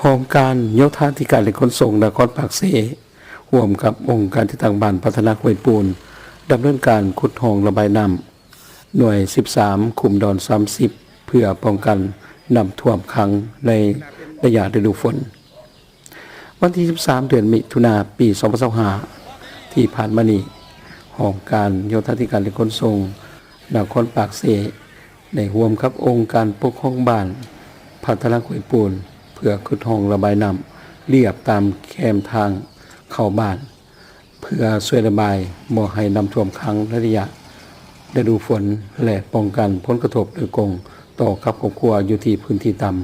ຫ້ອງການໂຍທາທິການ ແລະ ຂົນສົ່ງນະຄອນປາກເຊ ຮ່ວມກັບອົງການຈັດຕັ້ງບ້ານພັດທະນາຫ້ວຍປູນ ດຳເນີນການຂຸດຮ່ອງລະບາຍນ້ຳ ໜ່ວຍສິບສາມ ຂຸມດອນສາມສິບ ເພື່ອປ້ອງກັນນ້ຳຖ້ວມຂັງໃນໄລຍະລະດູຝົນ. ວັນທີສິບສາມ ເດືອນມິຖຸນາ ປີສອງພັນຊາວຫ້າ ທີ່ຜ່ານມານີ້, ຫ້ອງການໂຍທາທິການ ແລະ ຂົນສົ່ງນະຄອນປາກເຊ ໄດ້ຮ່ວມກັບອົງການປົກຄອງບ້ານພັດທະນາຫ້ວຍປູນ ເພື່ອຂຸດຮ່ອງລະບາຍນ້ຳລຽບຕາມແຄມທາງເຂົ້າບ້ານ ເພື່ອຊ່ວຍລະບາຍບໍ່ໃຫ້ນ້ຳຖ້ວມຂັງໃນໄລຍະລະດູຝົນ ແລະ ປ້ອງກັນຜົນກະທົບໂດຍກົງຕໍ່ກັບຄອບຄົວຢູ່ທີ່ພື້ນທີ່ຕ່ຳ.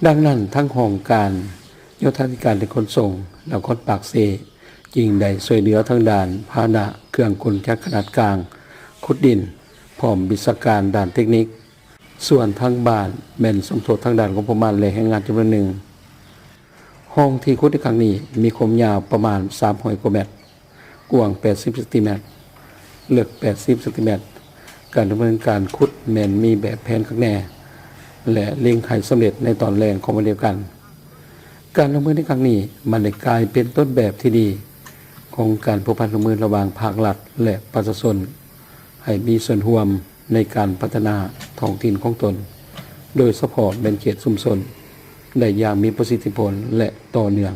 ດັ່ງນັ້ນ, ທາງຫ້ອງການໂຍທາທິການ ແລະ ຂົນສົ່ງນະຄອນປາກເຊ ຈຶ່ງໄດ້ຊ່ວຍເຫຼືອທາງດ້ານພາຫະນະ, ເຄື່ອງກົນຈັກຂະໜາດກາງ, ຂຸດດິນ, ພ້ອມວິຊາການດ້ານເຕັກນິກ. ສ່ວນທາງບ້ານແມ່ນສົມທົບທາງດ້ານງົບປະມານ ແລະ ແຮງງານຈຳນວນໜຶ່ງ. ຮ່ອງທີ່ຂຸດໃນຄັ້ງນີ້ມີຄວາມຍາວປະມານສາມຮ້ອຍກວ່າແມັດ, ກວ້າງແປດສິບເຊັນຕີແມັດ, ເລິກແປດສິບເຊັນຕີແມັດ. ການດຳເນີນການຂຸດແມ່ນມີແບບແຜນຄັກແນ່ ແລະ ເລັ່ງໃຫ້ສຳເລັດໃນຕອນແລງຂອງວັນດຽວກັນ. ການລົງມືໃນຄັ້ງນີ້ ມັນໄດ້ກາຍເປັນຕົ້ນແບບທີ່ດີຂອງການພົວພັນຮ່ວມມືລະຫວ່າງພາກລັດ ແລະ ປະຊາຊົນ ໃຫ້ມີສ່ວນຮ່ວມໃນການພັດທະນາທ້ອງຖິ່ນຂອງຕົນ, ໂດຍສະເພາະແມ່ນເຂດຊຸມຊົນ, ໄດ້ຢ່າງມີປະສິດທິຜົນ ແລະ ຕໍ່ເນື່ອງ.